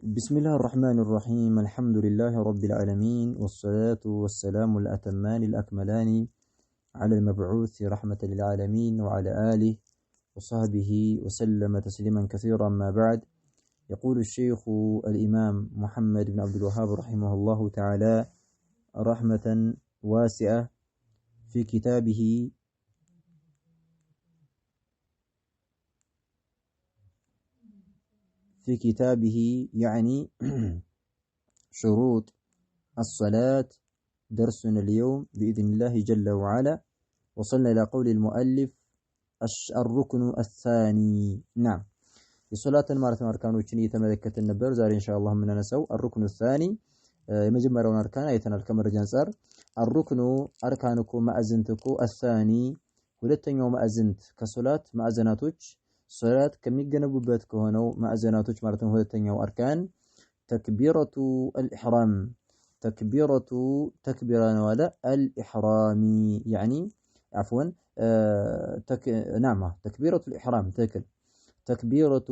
بسم الله الرحمن الرحيم، الحمد لله رب العالمين، والصلاة والسلام الأتمان الأكملان على المبعوث رحمة للعالمين وعلى آله وصحبه وسلم تسليما كثيرا، ما بعد. يقول الشيخ الإمام محمد بن عبد الوهاب رحمه الله تعالى رحمة واسعة في كتابه يعني شروط الصلاة. درسنا اليوم بإذن الله جل وعلا وصلنا إلى قول المؤلف الركن الثاني. نعم، የሶላትን ማለት ነው አርካኖችን እየተመለከትን ነበር። ዛሬ ኢንሻአላህ የምናነሳው الركن الثاني የመጀመሪያውን አርካን አይተናል ከመረጃ አንፃር። الركن አርካን እኮ ማዕዝንት እኮ الثاني ሁለተኛው ማዕዝንት ከሶላት ማዕዘናቶች ሶላት ከሚገነቡበት ከሆነው ማዕዘናቶች ማለት ነው። ሁለተኛው አርካን ተክቢረቱ الإحرام፣ ተክቢረቱ ተክቢራ ነው አለ الإحرام يعني عفوا نعم ተክቢረቱ الإحرام ትክክል። ተክቢረቱ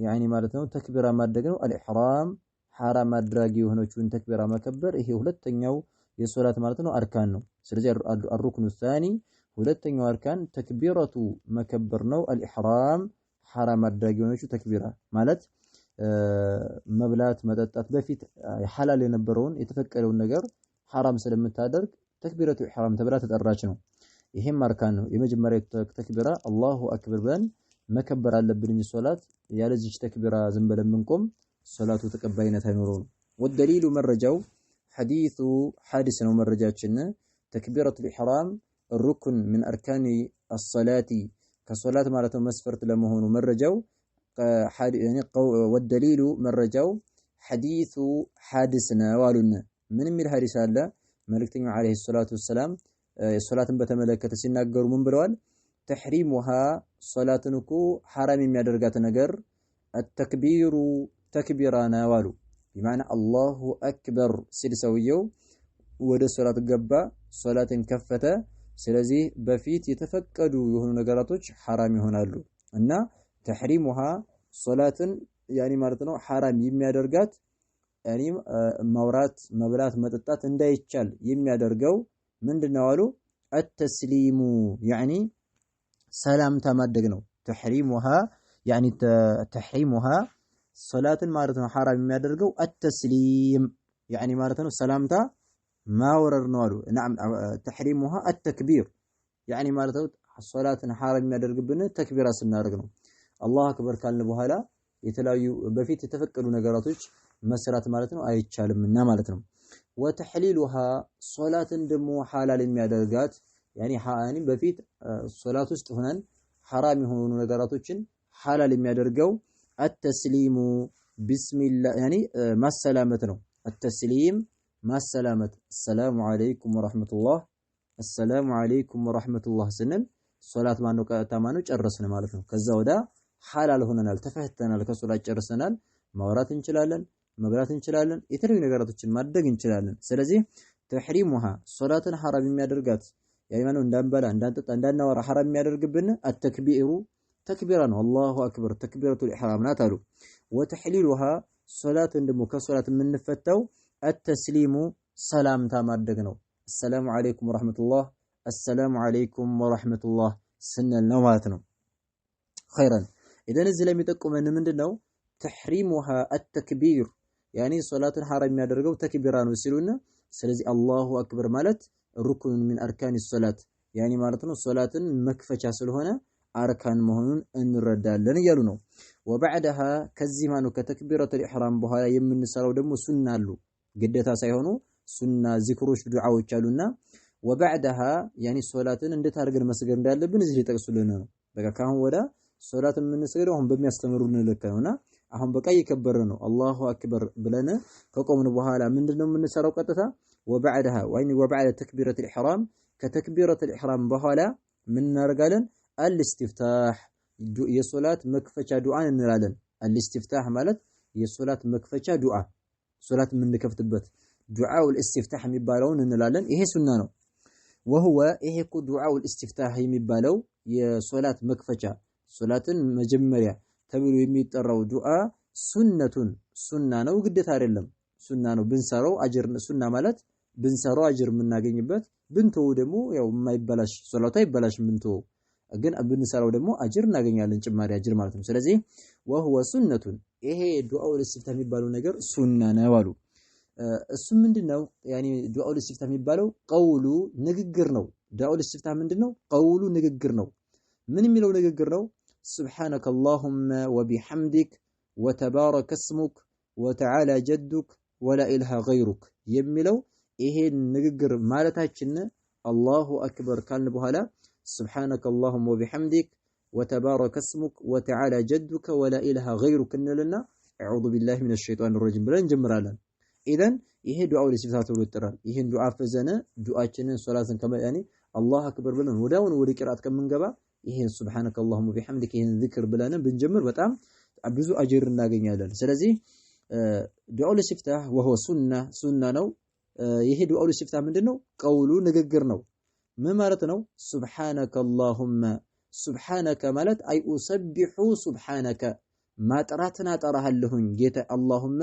يعني ማለት ነው ተክቢራ ማድረግ ነው። الإحرام ሐራም አድራጊ የሆነችውን ተክቢራ መከበር፣ ይሄ ሁለተኛው የሶላት ማለት ነው አርካን ነው። ስለዚህ الركن الثاني ሁለተኛው አርካን ተክቢረቱ መከበር ነው። الإحرام ሐራም አድራጊ የሆነችው ተክቢራ ማለት መብላት መጠጣት በፊት ሐላል የነበረውን የተፈቀደውን ነገር ሐራም ስለምታደርግ ተክቢረቱ ኢሕራም ተብላ ተጠራች ነው። ይሄም አርካን ነው። የመጀመሪያው ተክቢራ الله أكبر ብለን መከበር አለብን እንጂ ሶላት ያለዚች ተክቢራ ዝም ብለን ብንቆም ሶላቱ ተቀባይነት አይኖረውም። والدليل መረጃው ሐዲሱ ሐዲስ ነው መረጃችን። تكبيرة الإحرام ركن من أركان الصلاة ከሶላት ማለት ነው መስፈርት ለመሆኑ መረጃው والدليل መረጃው ሐዲሱ ሐዲስ ነው አሉን። ምን የሚል ሐዲስ አለ? መልእክተኛው عليه الصلاة والسلام ሶላትን በተመለከተ ሲናገሩ ምን ብለዋል? تحريمها ሶላትን እኮ ሐራም የሚያደርጋት ነገር التكبير ተክቢራ ነው አሉ። بمعنى الله أكبر ሲል ሰውየው ወደ ሶላት ገባ፣ ሶላትን ከፈተ። ስለዚህ በፊት የተፈቀዱ የሆኑ ነገራቶች ሐራም ይሆናሉ እና تحريمها ሶላትን يعني ማለት ነው ሐራም የሚያደርጋት يعني ማውራት፣ መብላት፣ መጠጣት እንዳይቻል የሚያደርገው ምንድነው አሉ? التسليم يعني ሰላምታ ማድረግ ነው። تحريمها يعني تحريمها ሶላትን ማለት ነው ሐራም የሚያደርገው التسليم يعني ማለት ነው ሰላምታ ማውረድ ነው አሉ። نعم تحريمها التكبير يعني ማለት ነው ሶላትን ሐራም የሚያደርግብን ተክቢራ ስናደርግ ነው። الله أكبر ካልን በኋላ የተለያዩ በፊት የተፈቀዱ ነገራቶች መስራት ማለት ነው አይቻልምና ማለት ነው። وتحليلها ሶላትን ደግሞ ሐላል የሚያደርጋት يعني በፊት ሶላት ውስጥ ሆነን ሐራም የሆኑ ነገራቶችን ሐላል የሚያደርገው التسليم بسم الله يعني ማሰላመት ነው። التسليم ማሰላመት السلام عليكم ورحمة الله السلام عليكم ورحمة الله ስንል ሶላት ማነው ቀጥታ ማነው ጨረስን ማለት ነው። ከዛ ወዳ ሐላል ሆነናል፣ ተፈተናል፣ ከሶላት ጨርሰናል። ማውራት እንችላለን፣ መብላት እንችላለን፣ የተለያዩ ነገራቶችን ማድረግ እንችላለን። ስለዚህ ተሕሪሙሃ ሶላትን ሐራም የሚያደርጋት ያኒ ማነው እንዳንበላ፣ እንዳንጠጣ፣ እንዳናወራ ሐራም የሚያደርግብን التكبير ተክቢራ ነው። الله أكبر تكبيرة الإحرام ናት አሉ። وتحليلها ሶላትን ደግሞ ከሶላት የምንፈታው التسليم ሰላምታ ማድረግ ነው። السلام عليكم ورحمة الله السلام عليكم ورحمة الله ስንል ነው ማለት ነው። خيرا إذن እዚህ ላይ የሚጠቁመን ምንድነው? تحريمها التكبير يعني ሶላትን ሐራም የሚያደርገው ተክቢራ ነው ሲሉና፣ ስለዚህ الله أكبر ማለት ركن من أركان الصلاة يعني ማለት ነው ሶላትን መክፈቻ ስለሆነ አርካን መሆኑን እንረዳለን እያሉ ነው። وبعدها ከዚህ ማነው ከ تكبيرة الإحرام በኋላ የምንሰራው ደግሞ ሱና አሉ፣ ግዴታ ሳይሆኑ ሱና ዚክሮች፣ ዱዓዎች አሉና وبعدها يعني ሶላትን እንዴት አድርገን መስገድ እንዳለብን እዚህ ሊጠቅሱልን ነው። በቃ ካሁን ወዳ ሶላትን የምንሰግደው አሁን በሚያስተምሩን ልክ ነውና አሁን በቃ እየከበረ ነው። الله أكبر ብለን ከቆምን በኋላ ምንድነው የምንሰራው? ቀጥታ وبعدها ወይኒ وبعد تكبيرة الإحرام ከ تكبيرة الإحرام በኋላ ምን እናደርጋለን? الاستفتاح የሶላት መክፈቻ ዱዓን እንላለን። الاستفتاح ማለት የሶላት መክፈቻ ዱዓ፣ ሶላት የምንከፍትበት دعاء الاستفتاح የሚባለውን እንላለን። ይሄ ሱና ነው። وهو ይሄ እኮ دعاء الاستفتاح የሚባለው የሶላት መክፈቻ ሶላትን መጀመሪያ ተብሎ የሚጠራው ዱዓ سنة ሱና ነው፣ ግዴታ አይደለም። ሱና ነው ብንሰራው አጅር። ሱና ማለት ብንሰራው አጅር የምናገኝበት፣ ብንተው ደግሞ ያው የማይበላሽ፣ ሶላቱ አይበላሽም ብንተው፣ ግን ብንሰራው ደግሞ አጅር እናገኛለን፣ ጭማሪ አጅር ማለት ነው። ስለዚህ وهو سنة ይሄ دعاء الاستفتاح የሚባለው ነገር ሱና ነው አሉ። እሱ ምንድነው? يعني دعاء الاستفتاح የሚባለው قوله ንግግር ነው። دعاء الاستفتاح ምንድነው? قوله ንግግር ነው። ምን የሚለው ንግግር ነው? سبحانك اللهم وبحمدك وتبارك اسمك وتعالى جدك ولا إله غيرك የሚለው ይሄን ንግግር ማለታችን الله أكبر ካልን በኋላ سبحانك اللهم وبحمدك وتبارك اسمك وتعالى جدك ولا إله غيرك እንልና أعوذ بالله من الشيطان الرجيم ብለን እንጀምራለን። إذن ይሄ دعاء الاستفتاح ተብሎ ይጠራል። ይሄን ዱዓ ፈዘነ ዱዓችንን ሶላትን ከመ يعني الله أكبر ብለን ወዲያውኑ ወደ ቂርአት ከምንገባ ይሄን سبحانك اللهم وبحمدك ይሄን ዚክር ብለን ብንጀምር በጣም ብዙ አጅር እናገኛለን። ስለዚህ دعاء الاستفتاح وهو سنة ሱና ነው። ይሄ دعاء الاستفتاح ምንድነው? قوله ንግግር ነው። ምን ማለት ነው? سبحانك اللهم سبحانك ማለት أي أسبح سبحانك ማጥራትን አጠራሃለሁኝ ጌታ اللهم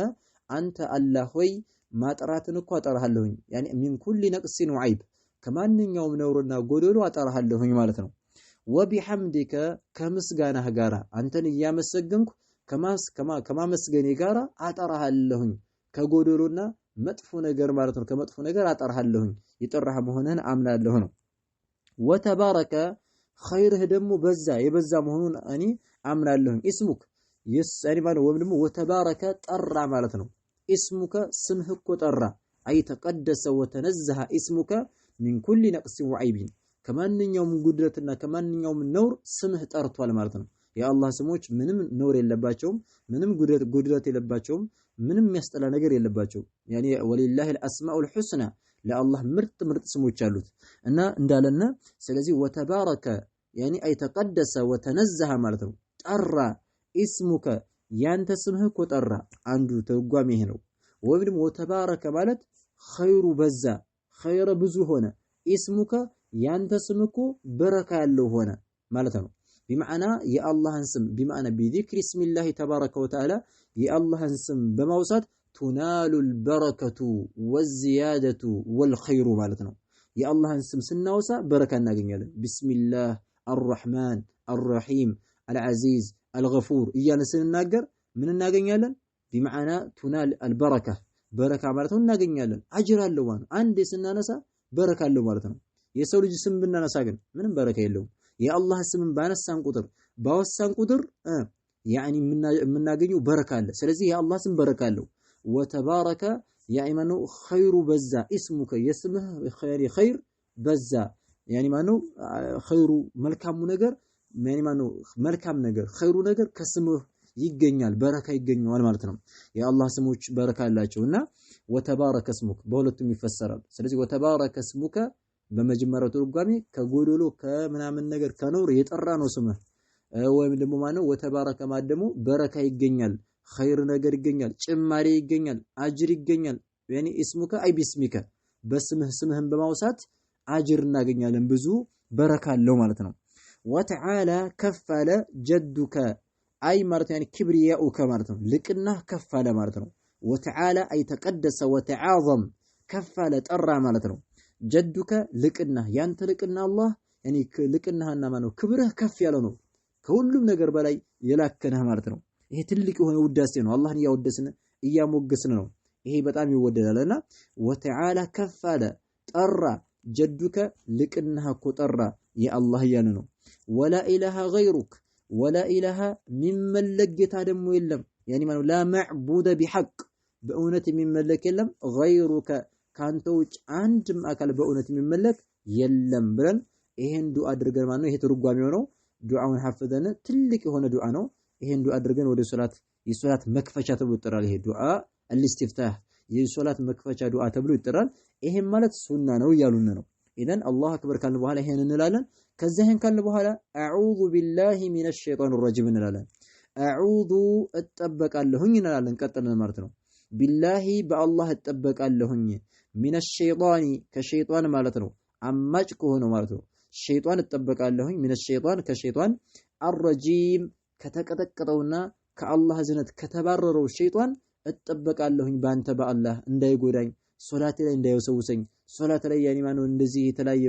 አንተ አላህ ሆይ ማጥራትን እኮ አጠራሃለሁኝ يعني من كل نقص وعيب ከማንኛውም ነውርና ጎደሎ አጠራሃለሁኝ ማለት ነው። وبحمدك ከምስጋናህ ጋራ አንተን እያመሰገንኩ ከማመስገኔ ጋራ አጠራሃለሁኝ ከጎደሎና መጥፎ ነገር ማለት ነው። ከመጥፎ ነገር አጠራሃለሁኝ የጠራህ መሆንህን አምናለሁ ነው። وتبارك ኸይርህ ደግሞ በዛ የበዛ መሆኑን እኔ አምናለሁኝ። اسمك የስ يعني ማለት ወይም ደግሞ وتبارك ጠራ ማለት ነው። اسمك ስምህ እኮ ጠራ أي تقدس وتنزه اسمك من كل نقص وعيب ከማንኛውም ጉድለትና ከማንኛውም ነውር ስምህ ጠርቷል ማለት ነው። የአላህ ስሞች ምንም ነውር የለባቸውም፣ ምንም ጉድለት የለባቸውም፣ ምንም የሚያስጠላ ነገር የለባቸውም። يعني ولله الأسماء الحسنى ለአላህ ምርጥ ምርጥ ስሞች አሉት እና እንዳለና ስለዚህ وتبارك يعني أي تقدس وتنزه ማለት ነው። ጠራ اسمك ያንተ ስምህ እኮ ጠራ። አንዱ ትርጓሜ ይሄ ነው። ወይም ደግሞ وتبارك ማለት ኸይሩ በዛ፣ ኸይረ ብዙ ሆነ። اسمك ያንተ ስም እኮ በረካ ያለው ሆነ ማለት ነው። بمعنى የአላህን ስም بمعنى بذكر اسم الله تبارك وتعالى የአላህን ስም በማውሳት تنال البركة والزيادة والخير ማለት ነው። የአላህን ስም ስናወሳ በረካ እናገኛለን። بسم الله الرحمن الرحيم العزيز الغفور እያልን ስንናገር ምን እናገኛለን? بمعنى تنال البركة በረካ ማለት ነው እናገኛለን። አጅር አለው ማለት ነው። አንዴ ስናነሳ በረካ አለው ማለት ነው። የሰው ልጅ ስም ብናነሳ ግን ምንም በረካ የለውም። የአላህ ስምን ባነሳን ቁጥር ባወሳን ቁጥር يعني የምናገኘው በረካ አለ። ስለዚህ የአላህ ስም በረካ አለው። وتبارك يعني ማነው ኸይሩ በዛ اسمك የስምህ ኸይር በዛ يعني ማነው ኸይሩ መልካሙ ነገር يعني ማነው መልካም ነገር ኸይሩ ነገር ከስምህ ይገኛል፣ በረካ ይገኘዋል ማለት ነው። የአላህ ስሞች በረካ አላቸው እና وتبارك اسمك በሁለቱም ይፈሰራል። ስለዚህ وتبارك اسمك በመጀመሪያው ትርጓሜ ከጎዶሎ ከምናምን ነገር ከነውር የጠራ ነው ስምህ፣ ወይም ደግሞ ማነው وتبارك ማለት ደግሞ በረካ ይገኛል፣ ኸይር ነገር ይገኛል፣ ጭማሪ ይገኛል፣ አጅር ይገኛል። يعني اسمك أي باسمك በስምህ ስምህን በማውሳት አጅር እናገኛለን፣ ብዙ በረካ አለው ማለት ነው። وتعالى ከፍ አለ جدك أي ማለት يعني كبرياؤك ማለት ነው። ልቅናህ ከፍ አለ ማለት ነው። وتعالى أي تقدس وتعاظم ከፍ አለ ጠራ ማለት ነው። جدك ልቅናህ ያንተ ልቅና አላህ يعني ልቅናህና ማለት ነው ክብርህ ከፍ ያለ ነው። ከሁሉም ነገር በላይ የላከነህ ማለት ነው። ይሄ ትልቅ የሆነ ውዳሴ ነው። አላህን እያወደስን እያሞገስን ነው። ይሄ በጣም ይወደዳልና وتعالى ከፍ አለ ጠራ جدك ልቅናህ እኮ ጠራ የአላህ እያለ ነው። ولا إله غيرك ولا إله የሚመለክ ጌታ ደግሞ የለም። يعني ማለት لا معبود بحق በእውነት የሚመለክ የለም። غيرك ካንተ ውጭ አንድም አካል በእውነት የሚመለክ የለም ብለን ይሄን ዱዓ አድርገን ማለት ነው። ይሄ ትርጓሜው ነው። ዱዓውን ሐፍዘን ትልቅ የሆነ ዱዓ ነው። ይሄን ዱዓ አድርገን ወደ ሶላት የሶላት መክፈቻ ተብሎ ይጠራል። ይሄ دعاء الاستفتاح የሶላት መክፈቻ ዱዓ ተብሎ ይጠራል። ይሄን ማለት ሱና ነው እያሉን ነው። إذن الله أكبر ካልን በኋላ ይሄን እንላለን። ከዛ ይሄን ካልን በኋላ أعوذ بالله من الشيطان الرجيم እንላለን። أعوذ እጠበቃለሁኝ እንላለን። ቀጥለን ማለት ነው። بالله በአላህ እጠበቃለሁኝ من الشيطان ከሸይጣን ማለት ነው። አማጭ ከሆነው ማለት ነው። ሸይጣን እጠበቃለሁኝ من الشيطان ከሸይጣን الرجيم ከተቀጠቀጠውና ከአላህ እዝነት ከተባረረው ሸይጣን እጠበቃለሁኝ ባንተ በአላህ እንዳይጎዳኝ፣ ሶላቴ ላይ እንዳይወሰውሰኝ፣ ሶላት ላይ يعني ማነው እንደዚህ የተለያየ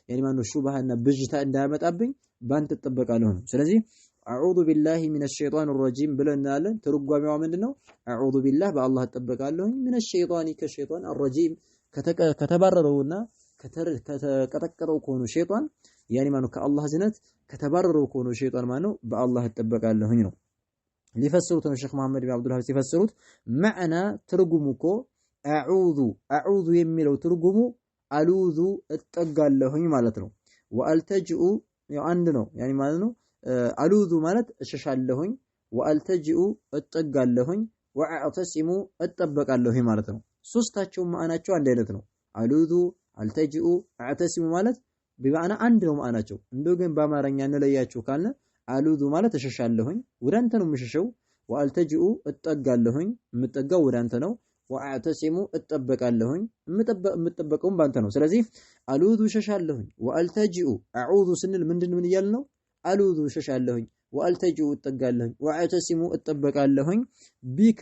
يعني ማነው ሹብሃና ብዥታ እንዳያመጣብኝ ባንተ እጠበቃለሁ ነው። ስለዚህ أعوذ بالله من الشيطان الرجيم ብለን እናያለን። ትርጓሜዋ ምንድነው? أعوذ بالله በአላህ እጠበቃለሁኝ፣ من الشيطان ከሸይጣን፣ الرجيم ከተባረረውና ከተቀጠቀጠው ከሆነ ሸይጣን يعني ማነው ከአላህ እዝነት ከተባረረው ከሆነ ሸይጣን ማነው በአላህ እጠበቃለሁኝ ነው። ሊፈስሩት ነው ሼክ መሐመድ ቢን አብዱል ወሃብ ሲፈስሩት معنى ትርጉሙ እኮ أعوذ أعوذ የሚለው ትርጉሙ ألوذ እጠጋለሁኝ ማለት ነው። وألتجئ ያው አንድ ነው يعني ማለት ነው። ألوذ ማለት እሸሻለሁኝ፣ وألتجئ እጠጋለሁኝ፣ وأعتصم እጠበቃለሁኝ ማለት ነው። ሶስታቸው ማዕናቸው አንድ አይነት ነው። ألوذ ألتجئ أعتصم ማለት بمعنى አንድ ነው ማዕናቸው። እንደው ግን በአማርኛ እንለያቸው ካልን ألوذ ማለት እሸሻለሁኝ፣ ወደ አንተ ነው የምሸሸው። وألتجئ እጠጋለሁኝ፣ የምጠጋው ወደ አንተ ነው። وأعتصم እጠበቃለሁኝ፣ የምጠበቀውም ባንተ ነው። ስለዚህ ألوذ እሸሻለሁኝ፣ وألتجئ أعوذ ስንል ምንድን ምን እያልን ነው? ألوذ እሸሻለሁኝ፣ وألتجئ እጠጋለሁኝ፣ وأعتصم እጠበቃለሁኝ፣ بك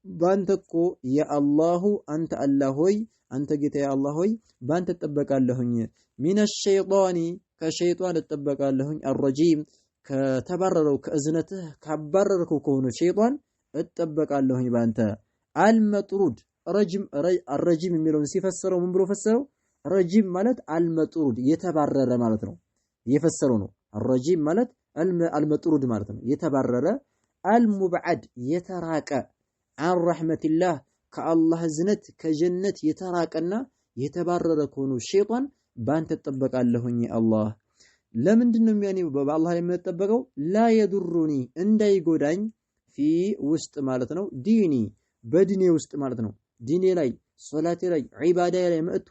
ባንተ እኮ يا الله አንተ አላህ ሆይ አንተ ጌታ يا አላህ ሆይ ባንተ እጠበቃለሁኝ፣ من الشيطان ከሸይጣን እጠበቃለሁኝ፣ الرجيم ከተባረረው ከእዝነትህ ካባረርከው ከሆነ ሸይጣን እጠበቃለሁኝ ባንተ። المطرود رجيم الرجيم የሚለውን ሲፈሰረው ምን ብሎ ፈሰረው? رجيم ማለት المطرود የተባረረ ማለት ነው። የፈሰረው ነው። الرجيم ማለት المطرود ማለት ነው። የተባረረ المبعد የተራቀ عن رحمة الله ከአላህ እዝነት ከጀነት የተራቀና የተባረረ ከሆኑ ሸይጣን ባንተ እጠበቃለሁኝ አላህ። ለምንድን ነው يعني በአላህ ላይ የምንጠበቀው? لا يضرني እንዳይጎዳኝ في ውስጥ ማለት ነው ديني በዲኔ ውስጥ ማለት ነው። ዲኔ ላይ ሶላቴ ላይ ዒባዳ ላይ መጥቶ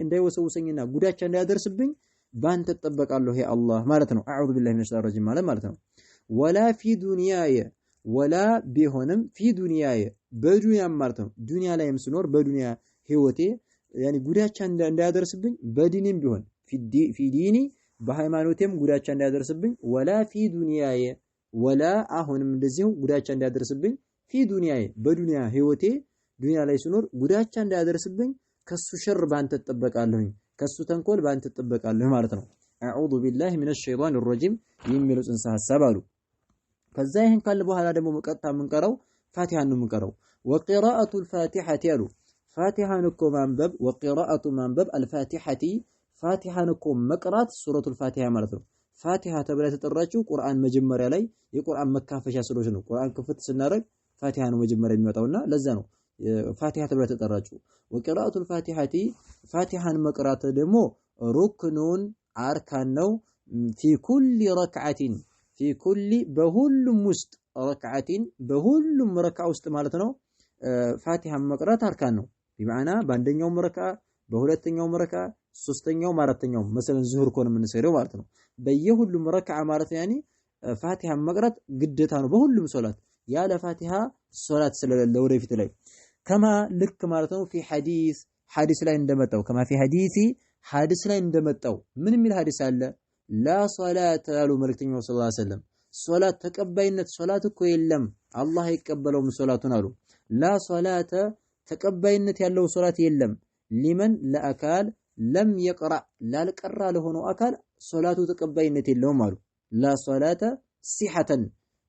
እንዳይወሰውሰኝና ጉዳቻ እንዳያደርስብኝ ባንተ እጠበቃለሁ يا አላህ ማለት ነው። أعوذ بالله من الشيطان الرجيم ማለት ነው። ولا في دنياي ولا ቢሆንም في دنياي በዱንያም ማለት ነው። ዱንያ ላይም ስኖር በዱንያ ህይወቴ يعني ጉዳቻ እንዳያደርስብኝ በዲኔም ቢሆን في ديني በሃይማኖቴም ጉዳቻ እንዳያደርስብኝ ولا في دنياي ولا አሁንም እንደዚሁ ጉዳቻ እንዳያደርስብኝ في دنياي በዱንያ ህይወቴ ዱንያ ላይ ስኖር ጉዳቻ እንዳያደርስብኝ ከሱ ሸር ባንተ እጠበቃለሁኝ ከሱ ተንኮል ባንተ እጠበቃለሁ ማለት ነው። أعوذ بالله من الشيطان الرجيم የሚለው ጽንሰ ሐሳብ አሉ። ከዛ ይሄን ካለ በኋላ ደግሞ ቀጥታ የምንቀረው ፋቲሃን ነው የምንቀረው። وقراءة الفاتحة አሉ ፋቲሃን እኮ ማንበብ وقراءة ማንበብ الفاتحة ፋቲሃን እኮ መቅራት ሱረቱል ፋቲሃ ማለት ነው። ፋቲሃ ተብላ የተጠራችው ቁርአን መጀመሪያ ላይ የቁርአን መካፈሻ ስለሆነ ነው። ቁርአን ክፍት ስናደርግ ፋቲሃ ነው መጀመሪያ የሚመጣውና ለዛ ነው ፋቲሃ ተብላ የተጠራችው። وقراءة الفاتحة ፋቲሃን መቅራት ደግሞ ركن አርካን ነው። في كل ركعة في كل በሁሉም ውስጥ ركعة በሁሉም ረክዓ ውስጥ ማለት ነው። ፋቲሃን መቅራት አርካን ነው። بمعنى በአንደኛውም ረክዓ በሁለተኛውም ረክዓ ሶስተኛውም አራተኛውም مثلا ዙሁር ከሆነ የምንሰግደው ማለት ነው። በየሁሉም ረክዓ ማለት يعني ፋቲሃን መቅራት ግዴታ ነው በሁሉም ሶላት ያለ ፋቲሃ ሶላት ስለሌለ ወደፊት ላይ كما ልክ ማለት ነው። في حديث ሐዲስ ላይ እንደመጣው كما في حديث ሐዲስ ላይ እንደመጣው ምን የሚል ሐዲስ አለ? لا صلاة አሉ መልእክተኛው صلى الله عليه وسلم ሶላት ተቀባይነት ሶላት እኮ የለም አላህ አይቀበለውም ሶላቱን አሉ። لا صلاة ተቀባይነት ያለው ሶላት የለም لمن ለአካል لم يقرأ ላልቀራ ለሆነው አካል ሶላቱ ተቀባይነት የለውም አሉ። لا صلاة صحة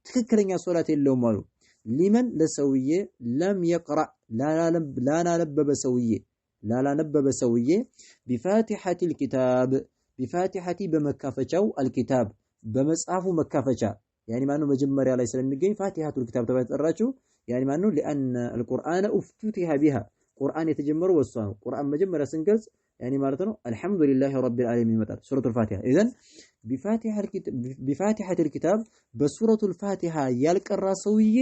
ትክክለኛ ሶላት የለውም አሉ። لمن ለሰውዬ لم يقرأ ላላነበበ ሰውዬ ላላነበበ ሰውዬ بفاتحة الكتاب بفاتحة በመካፈቻው الكتاب በመጽሐፉ መካፈቻ يعني ማነው መጀመሪያ ላይ ስለሚገኝ فاتحة الكتاب ተብላ የተጠራችው يعني ማነው لأن القرآن افتتح بها ቁርአን የተጀመረው በሷ ነው። ቁርአን መጀመሪያ ስንገልጽ يعني ማለት ነው الحمد لله رب العالمين ይመጣል ሱረቱል ፋቲሃ። إذن بفاتحة الكتاب በሱረቱል ፋቲሃ ያልቀራ ሰውዬ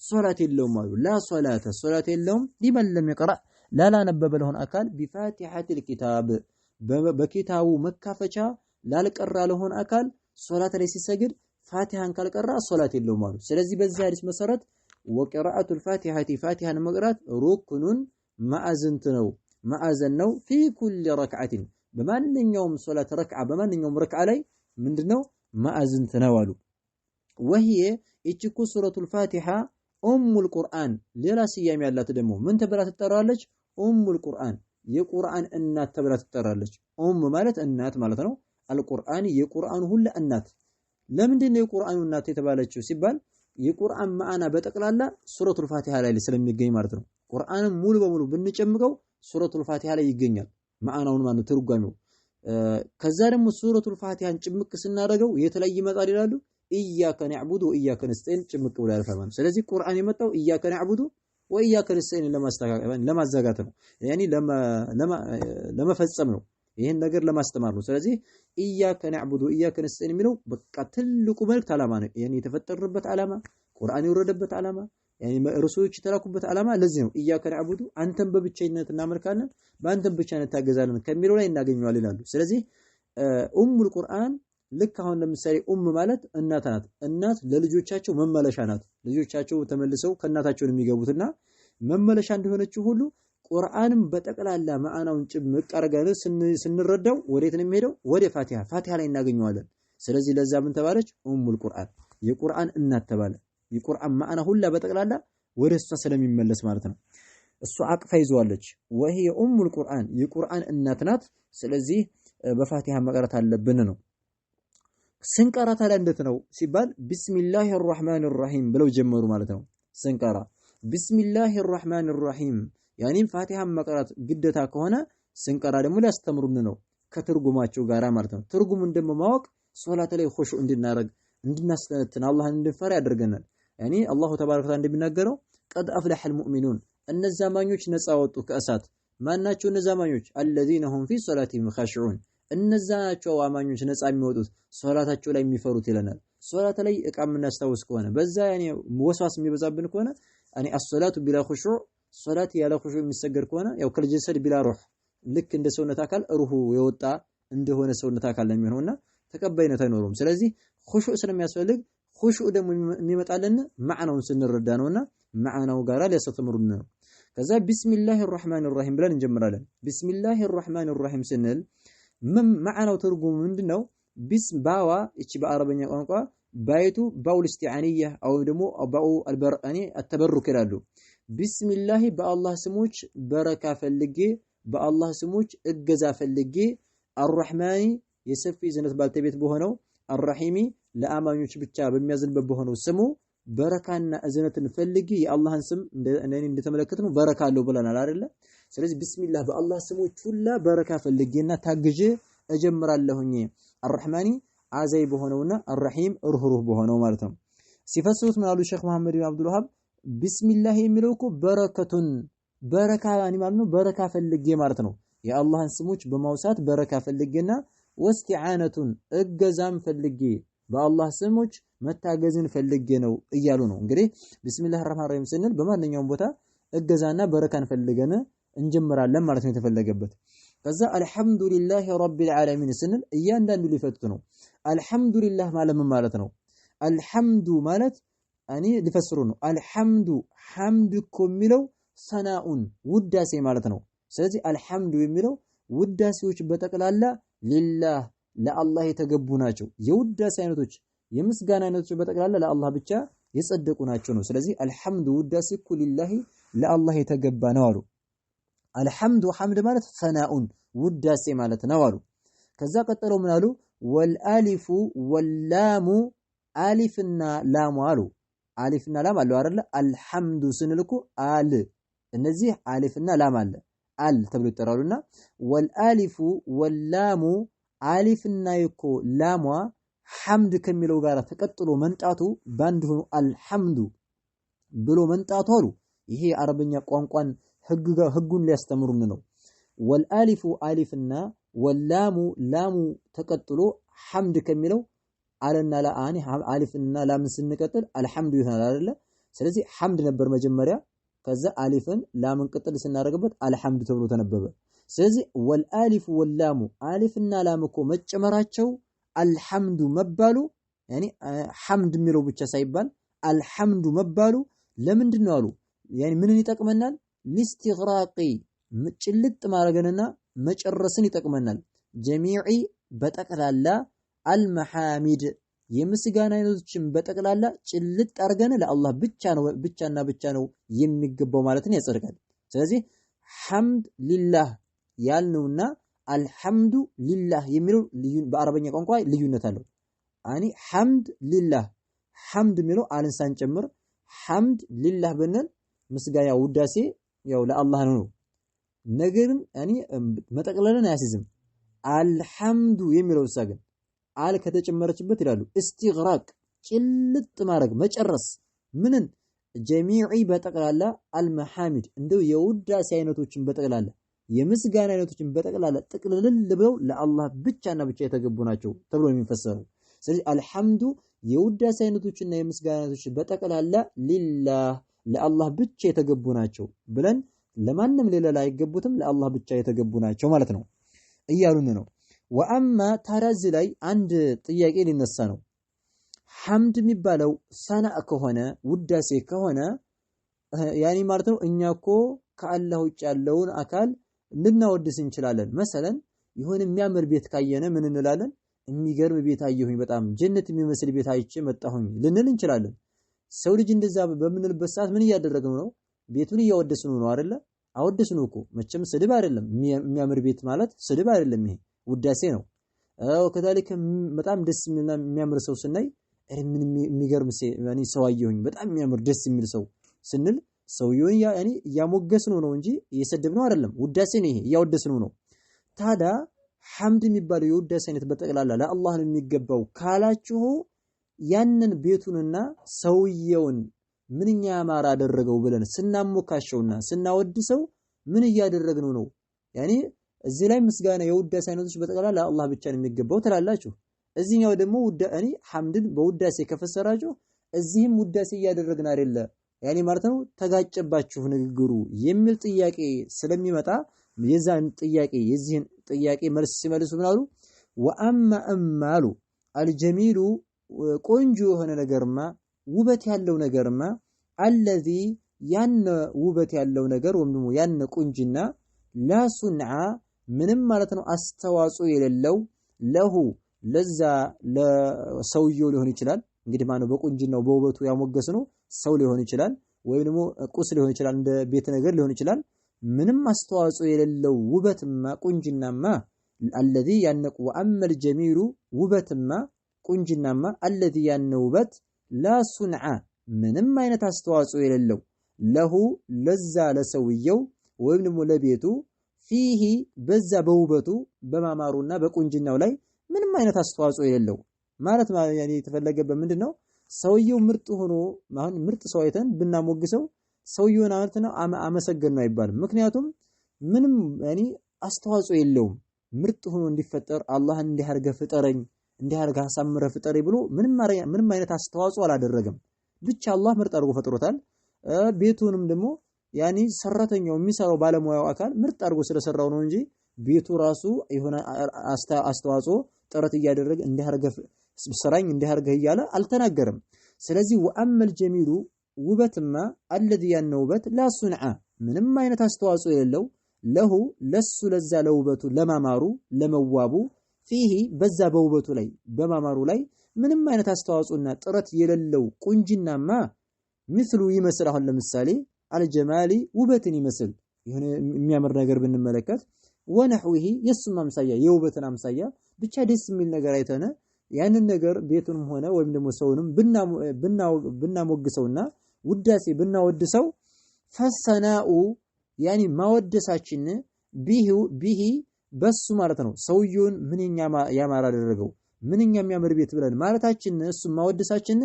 ሶላት የለውም አሉ። لا صلاة ሶላት የለውም لمن لم يقرأ ላላነበበ ለሆነ አካል بفاتحة الكتاب በኪታቡ መካፈቻ ላልቀራ ለሆነ አካል ሶላት ላይ ሲሰግድ ፋቲሃን ካልቀራ ሶላት የለውም አሉ። ስለዚህ በዚህ ሐዲስ መሰረት وقراءة الفاتحة ፋቲሃን መቅራት ركن ማዕዝንት ነው ማዕዘን ነው። في كل ركعة በማንኛውም ሶላት ረክዓ በማንኛውም ረክዓ ላይ ምንድነው ማዕዝንት ነው አሉ። وهي እቺ እኮ ሱረቱል ፋቲሃ ኡሙል ቁርአን ሌላ ስያሜ ያላት ደግሞ ምን ተብላ ትጠራለች? ኡሙል ቁርአን የቁርአን እናት ተብላ ትጠራለች። ኡም ማለት እናት ማለት ነው። አልቁርአን የቁርአኑ ሁሉ እናት። ለምንድን ነው የቁርአኑ እናት የተባለችው ሲባል የቁርአን ማዕና በጠቅላላ ሱረቱል ፋቲሃ ላይ ስለሚገኝ ማለት ነው። ቁርአንን ሙሉ በሙሉ ብንጨምቀው ሱረቱል ፋቲሃ ላይ ይገኛል ማዕናውን ማለት ትርጓሜው። ከዛ ደግሞ ሱረቱል ፋቲሃን ጭምቅ ስናደርገው የት ላይ ይመጣል ይላሉ? إياك نعبد وإياك نستعين ጭምቅ ብሎ ያልፋል ማለት ነው። ስለዚህ ቁርአን የመጣው إياك نعبد وإياك نستعين ለማዘጋት ነው፣ يعني ለመፈጸም ነው፣ ይህን ነገር ለማስተማር ነው። ስለዚህ إياك نعبد وإياك نستعين የሚለው በቃ ትልቁ መልእክት ዓላማ ነው። يعني የተፈጠርንበት ዓላማ፣ ቁርአን የወረደበት ዓላማ፣ يعني ረሱሎች የተላኩበት ዓላማ ለዚህ ነው። إياك نعبد አንተን በብቸኝነት እናመልካለን፣ በአንተን ብቻ እንታገዛለን ከሚለው ላይ እናገኘዋለን ይላሉ። ስለዚህ ኡሙል ቁርአን ልክ አሁን ለምሳሌ ኡም ማለት እናት ናት። እናት ለልጆቻቸው መመለሻ ናት። ልጆቻቸው ተመልሰው ከእናታቸው ነው የሚገቡትና መመለሻ እንደሆነችው ሁሉ ቁርአንም በጠቅላላ ማዕናውን ጭምቅ አድርገን ስንረዳው ወዴት ነው የሚሄደው? ወደ ፋቲሃ። ፋቲሃ ላይ እናገኘዋለን። ስለዚህ ለዛ ምን ተባለች? ኡሙል ቁርአን የቁርአን እናት ተባለ። የቁርአን ማዕና ሁላ በጠቅላላ ወደ እሷ ስለሚመለስ ማለት ነው። እሷ አቅፋ ይዘዋለች። ወሂ ኡሙል ቁርአን የቁርአን እናት ናት። ስለዚህ በፋቲሃ መቅራት አለብን ነው። ስንቀራ ታዲያ እንዴት ነው ሲባል ቢስሚላሂ ራህማን ራሂም ብለው ጀመሩ ማለት ነው። ስንቀራ ቢስሚላሂ ራህማን ራሂም ያኔም ፋቲሃን መቅራት ግዴታ ከሆነ ስንቀራ ደግሞ ሊያስተምሩን ነው ከትርጉማቸው ጋራ ማለት ነው። ትርጉሙን ደግሞ ማወቅ ሶላት ላይ ኹሹዕ እንድናረግ እንድናስተነትን አላህን እንድንፈራ ያደርገናል። ያኔ አላሁ ተባረከ ወተዓላ እንደሚናገረው ቀድ አፍለሐል ሙእሚኑን እነዛ አማኞች ነፃ ወጡ ከእሳት። ማናቸው እነዛ አማኞች? አለዚነ ሁም ፊ ሶላቲሂም ኻሺዑን እነዛ ናቸው አማኞች ነፃ የሚወጡት ሶላታቸው ላይ የሚፈሩት ይለናል። ሶላት ላይ እቃ የምናስታውስ ከሆነ በዛ ያኔ ወስዋስ የሚበዛብን ከሆነ እኔ አሶላቱ ቢላ ኹሹዕ ሶላት ያለ ኹሹዕ የሚሰገድ ከሆነ ያው ከልጀሰድ ቢላ ሩህ ልክ እንደ ሰውነት አካል ሩሁ የወጣ እንደሆነ ሰውነት አካል ነው የሚሆነውና ተቀባይነት አይኖረውም። ስለዚህ ኹሹዕ ስለሚያስፈልግ ኹሹዕ ደግሞ የሚመጣልን ማዕናውን ስንረዳ ነውና ማዕናው ጋራ ሊያስተምሩን ነው። ከዛ ቢስሚላሂ ራህማን ራሂም ብለን እንጀምራለን። ቢስሚላሂ ራህማን ራሂም ስንል ምን ማዕናው ትርጉሙ ምንድነው? ቢስም ባዋ እቺ በአረበኛ ቋንቋ ባይቱ ባውል እስቲዓንያ አው ደግሞ ባኡ አልበርአኒ አተበሩክ ይላሉ። ቢስሚላሂ በአላህ ስሞች በረካ ፈልጌ በአላህ ስሞች እገዛ ፈልጌ አርራህማኒ የሰፊ እዝነት ባልተቤት በሆነው አርራሂሚ ለአማኞች ብቻ በሚያዝንበት በሆነው ስሙ በረካና እዝነትን ፈልጌ የአላህን ስም እንደተመለከትነው በረካ አለው ብለናል አይደለ? ስለዚህ ቢስሚላህ በአላህ ስሞች ሁላ በረካ ፈልጌና ታግዤ እጀምራለሁኝ። አርራህማኒ አዛይ በሆነውና አርራሂም ሩህሩህ በሆነው ማለት ነው። ሲፈስሩት ምን አሉ ሼክ መሐመድ ብን አብዱል ወሃብ? ቢስሚላህ የሚለው እኮ በረከቱን በረካ ማለት ነው። በረካ ፈልጌ ማለት ነው። የአላህን ስሞች በማውሳት በረካ ፈልጌና ወስቲዓነቱን እገዛም ፈልጌ በአላህ ስሞች መታገዝን ፈልጌ ነው እያሉ ነው። እንግዲህ ቢስሚላህ ራህማን ራሂም ስንል በማንኛውም ቦታ እገዛና በረካን ፈልገን እንጀምራለን ማለት ነው የተፈለገበት። ከዛ አልሐምዱሊላህ ረቢል ዓለሚን ስንል እያንዳንዱ ሊፈቱት ነው። አልሐምዱሊላህ ማለት ምን ማለት ነው? አልሐምዱ ማለት እኔ ሊፈስሩ ነው። አልሐምዱ ሐምድ እኮ የሚለው ሰናኡን ውዳሴ ማለት ነው። ስለዚህ አልሐምዱ የሚለው ውዳሴዎች በጠቅላላ ሊላህ ለአላህ የተገቡ ናቸው። የውዳሴ አይነቶች የምስጋና አይነቶች በጠቅላላ ለአላህ ብቻ የጸደቁ ናቸው ነው። ስለዚህ አልሐምዱ ውዳሴ እኮ ሊላሂ ለአላህ የተገባ ነው አሉ። አልሐምዱ ሐምድ ማለት ሰናኡን ውዳሴ ማለት ነው አሉ። ከዛ ቀጠለው ምን አሉ? ወልአሊፉ ወላሙ አሊፍና ላሙ አሉ። አሊፍና ላም አለው አይደለ? አልሐምዱ ስንል እኮ አል እነዚህ አሊፍና ላም አለ አል ተብሎ ይጠራሉና ወልአሊፉ ወላሙ አሊፍና እኮ ላሟ ሐምድ ከሚለው ጋር ተቀጥሎ መንጣቱ ባንድ ሆኖ አልሐምዱ ብሎ መንጣቱ አሉ። ይሄ የአረበኛ ቋንቋን ህጉን ሊያስተምሩን ነው። ወልአሊፉ አሊፍና ወላሙ ላሙ ተቀጥሎ ሐምድ ከሚለው አለና ለአኒ አሊፍና ላምን ስንቀጥል አልሐምዱ ይሆናል አይደለ? ስለዚህ ሐምድ ነበር መጀመሪያ። ከዛ አሊፍን ላምን ቅጥል ስናደርግበት አልሐምዱ ተብሎ ተነበበ። ስለዚህ ወልአሊፉ ወላሙ አሊፍና ላም እኮ መጨመራቸው አልሐምዱ መባሉ ያኒ ሐምድ የሚለው ብቻ ሳይባል አልሐምዱ መባሉ ለምንድን ነው አሉ። ያኒ ምንን ይጠቅመናል? ሊስቲግራቂ ጭልጥ ማድረግንና መጨረስን ይጠቅመናል። ጀሚዒ በጠቅላላ አልመሐሚድ የምስጋና አይነቶችን በጠቅላላ ጭልጥ አድርገን ለአላህ ብቻ ነው ብቻና ብቻ ነው የሚገባው ማለትን ያጸድቃል። ስለዚህ ሐምድ ሊላህ ያልነውና አልሐምዱ ሊላህ የሚለው በአረበኛ ቋንቋ ልዩነት አለው። አኒ ሐምድ ሊላህ ሐምድ የሚለው አልን ሳንጨምር ሐምድ ሊላህ ብንል ምስጋና ውዳሴ ያው ለአላህ ነው። ነገርን እኔ መጠቅለልን አያስይዝም። አልሐምዱ የሚለው እሳ ግን አል ከተጨመረችበት ይላሉ እስቲግራቅ ጭልጥ ማድረግ መጨረስ ምንን ጀሚዒ በጠቅላላ አልመሐሚድ እንደው የውዳሴ አይነቶችን በጠቅላላ የምስጋና አይነቶችን በጠቅላላ ጥቅልል ብለው ለአላህ ብቻና ብቻ የተገቡ ናቸው ተብሎ የሚፈሰረው። ስለዚህ አልሐምዱ የውዳሴ አይነቶችና የምስጋና አይነቶች በጠቅላላ ሊላህ ለአላህ ብቻ የተገቡ ናቸው ብለን ለማንም ሌላ ላይገቡትም ለአላህ ብቻ የተገቡ ናቸው ማለት ነው እያሉን ነው። ወአማ ታዲያ እዚህ ላይ አንድ ጥያቄ ሊነሳ ነው። ሐምድ የሚባለው ሰናእ ከሆነ ውዳሴ ከሆነ ያኒ ማለት ነው እኛ እኮ ከአላህ ውጭ ያለውን አካል ልናወድስ እንችላለን። መሰለን የሆነ የሚያምር ቤት ካየነ ምን እንላለን? የሚገርም ቤት አየሁኝ፣ በጣም ጀነት የሚመስል ቤት አይቼ መጣሁኝ ልንል እንችላለን። ሰው ልጅ እንደዛ በምንልበት ሰዓት ምን እያደረግነው ነው? ቤቱን እያወደስነው ነው አይደለ? አወደስነው እኮ መቼም ስድብ አይደለም። የሚያምር ቤት ማለት ስድብ አይደለም፣ ይሄ ውዳሴ ነው። ወከዛሊከ በጣም ደስ የሚልና የሚያምር ሰው ስናይ ምን የሚገርም ሰው አየሁኝ፣ በጣም የሚያምር ደስ የሚል ሰው ስንል ሰውየውን ያኒ እያሞገስነው ነው እንጂ እየሰደብነው አይደለም። ውዳሴ ነው ይሄ፣ እያወደስነው ነው። ታዲያ ሐምድ የሚባለው የውዳሴ አይነት በጠቅላላ ለአላህ ነው የሚገባው ካላችሁ ያንን ቤቱንና ሰውየውን ምንኛ ያማረ አደረገው ብለን ስናሞካሸውና ስናወድሰው ምን እያደረግነው ነው? ያኒ እዚህ ላይ ምስጋና የውዳሴ አይነቶች በጠቅላላ ለአላህ ብቻ ነው የሚገባው ትላላችሁ። እዚህኛው ደግሞ እኔ ሐምድን በውዳሴ ከፈሰራችሁ እዚህም ውዳሴ እያደረግን አይደለ ያኒ ማለት ነው ተጋጨባችሁ ንግግሩ የሚል ጥያቄ ስለሚመጣ የዛን ጥያቄ የዚህን ጥያቄ መልስ ሲመልሱ ምን አሉ? ወአማ እማሉ አልጀሚሉ ቆንጆ የሆነ ነገርማ ውበት ያለው ነገርማ አለዚ ያን ውበት ያለው ነገር ወይም ደግሞ ያን ቁንጅና ላ ሱንዓ ምንም ማለት ነው አስተዋጽኦ የሌለው ለሁ ለዛ ለሰውየው ሊሆን ይችላል። እንግዲህ ማነው በቁንጅናው በውበቱ ያሞገስ ነው ሰው ሊሆን ይችላል፣ ወይም ደግሞ ቁስ ሊሆን ይችላል፣ እንደ ቤት ነገር ሊሆን ይችላል። ምንም አስተዋጽኦ የሌለው ውበትማ ቁንጅናማ አለዚ ያነቁ ወአመል ጀሚሉ ውበትማ ቁንጅናማ አለዚ ያነ ውበት ላ ሱንዓ ምንም አይነት አስተዋጽኦ የሌለው ለሁ ለዛ ለሰውየው ወይም ደግሞ ለቤቱ ፊሂ በዛ በውበቱ በማማሩና በቁንጅናው ላይ ምንም አይነት አስተዋጽኦ የሌለው ማለት ያኔ የተፈለገበት ምንድነው? ሰውየው ምርጥ ሆኖ አሁን ምርጥ ሰው አይተን ብናሞግሰው ሰውየውን ማለት ነው አመሰገን ነው አይባልም። ምክንያቱም ምንም ያኔ አስተዋጽኦ የለውም። ምርጥ ሆኖ እንዲፈጠር አላህን እንዲህ አድርገህ ፍጠረኝ እንዲህ አድርገህ አሳምረህ ፍጠረኝ ብሎ ምንም አይነት አስተዋጽኦ አላደረገም። ብቻ አላህ ምርጥ አድርጎ ፈጥሮታል። ቤቱንም ደግሞ ያኒ ሰራተኛው የሚሰራው ባለሙያው አካል ምርጥ አድርጎ ስለሰራው ነው እንጂ ቤቱ ራሱ የሆነ አስተዋጽኦ ጥረት እያደረገ እንዲህ አድርገህ ስራኝ እንዲህ አድርገህ እያለ አልተናገረም። ስለዚህ ወአመል ጀሚሉ ውበትማ አለዚ ያነ ውበት ላ ሱንዓ ምንም አይነት አስተዋጽኦ የሌለው ለሁ ለሱ ለዛ ለውበቱ ለማማሩ ለመዋቡ ፊሂ በዛ በውበቱ ላይ በማማሩ ላይ ምንም አይነት አስተዋጽኦና ጥረት የሌለው ቁንጅናማ ምስሉ ይመስል አሁን ለምሳሌ አልጀማሊ ውበትን ይመስል የሆነ የሚያምር ነገር ብንመለከት ወነህዊሂ የሱም አምሳያ የውበትን አምሳያ ብቻ ደስ የሚል ነገር አይተነ ያንን ነገር ቤቱንም ሆነ ወይም ደግሞ ሰውንም ብናሞግሰውና ውዳሴ ብናወድሰው ፈሰናኡ ያኒ ማወደሳችን ቢሂ በሱ ማለት ነው ሰውየውን ምንኛ ያማረ አደረገው ምንኛ የሚያምር ቤት ብለን ማለታችን እሱ ማወደሳችን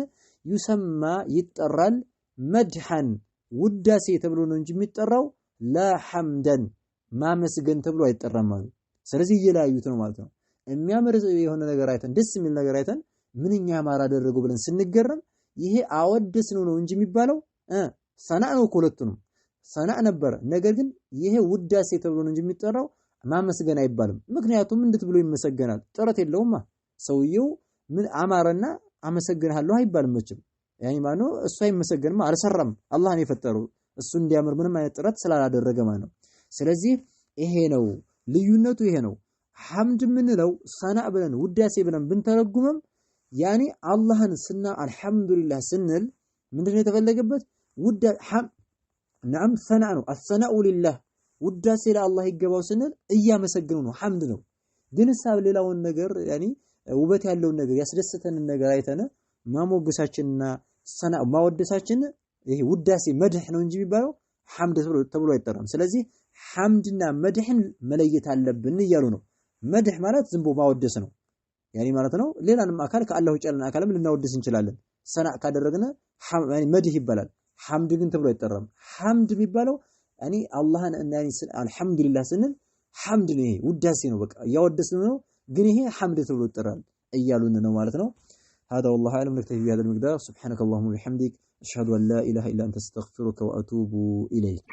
ዩሰማ ይጠራል መድሐን ውዳሴ ተብሎ ነው እንጂ የሚጠራው ላ ሐምደን ማመስገን ተብሎ አይጠራም ማለት። ስለዚህ እየለያዩት ነው ማለት ነው። የሚያምር የሆነ ነገር አይተን ደስ የሚል ነገር አይተን ምንኛ ያማረ አደረገው ብለን ስንገረም ይሄ አወደስነው ነው እንጂ የሚባለው ሰናእ ነው እኮ ሁለቱንም ሰናእ ነበረ። ነገር ግን ይሄ ውዳሴ ተብሎ ነው እንጂ የሚጠራው ማመስገን አይባልም። ምክንያቱም እንዴት ብሎ ይመሰገናል? ጥረት የለውማ። ሰውየው ምን አማረና አመሰግንሃለሁ አይባልም መቼም። ያኒ ማነው እሱ አይመሰገንማ፣ አልሰራም። አላህ ነው የፈጠረው እሱ እንዲያምር ምንም አይነት ጥረት ስላላደረገ ማለት ነው። ስለዚህ ይሄ ነው ልዩነቱ፣ ይሄ ነው ሐምድ የምንለው ሰናእ ብለን ውዳሴ ብለን ብንተረጉምም ያኒ አላህን ስና አልሐምዱሊላህ ስንል ምንድነው የተፈለገበት? ውዳ ነዓም ሰና ነው። አሰናኡ ሊላህ ውዳሴ ለአላህ ይገባው ስንል እያመሰግኑ ነው፣ ሐምድ ነው። ግን ሳብ ሌላውን ነገር ያኒ ውበት ያለውን ነገር ያስደሰተንን ነገር አይተነ ማሞገሳችንና ሰና ማወደሳችን ይሄ ውዳሴ መድህ ነው እንጂ የሚባለው ሐምድ ተብሎ አይጠራም። ስለዚህ ሐምድና መድህን መለየት አለብን እያሉ ነው። መድህ ማለት ዝም ብሎ ማወደስ ነው ያኒ ማለት ነው። ሌላንም አካል ከአላህ ውጭ ያለን አካልም ልናወድስ እንችላለን። ሰና ካደረግነ መድህ ይባላል። ሐምድ ግን ተብሎ አይጠራም። ሐምድ የሚባለው ያኒ አላህን ያኒ አልሐምዱሊላህ ስንል ሐምድ ነው። ይሄ ውዳሴ ነው። በቃ እያወደስን ነው፣ ግን ይሄ ሐምድ ተብሎ ይጠራል እያሉን ነው ማለት ነው። هذا والله أعلم، نكتفي بهذا المقدار. سبحانك اللهم وبحمدك، أشهد أن لا إله إلا أنت، أستغفرك وأتوب إليك.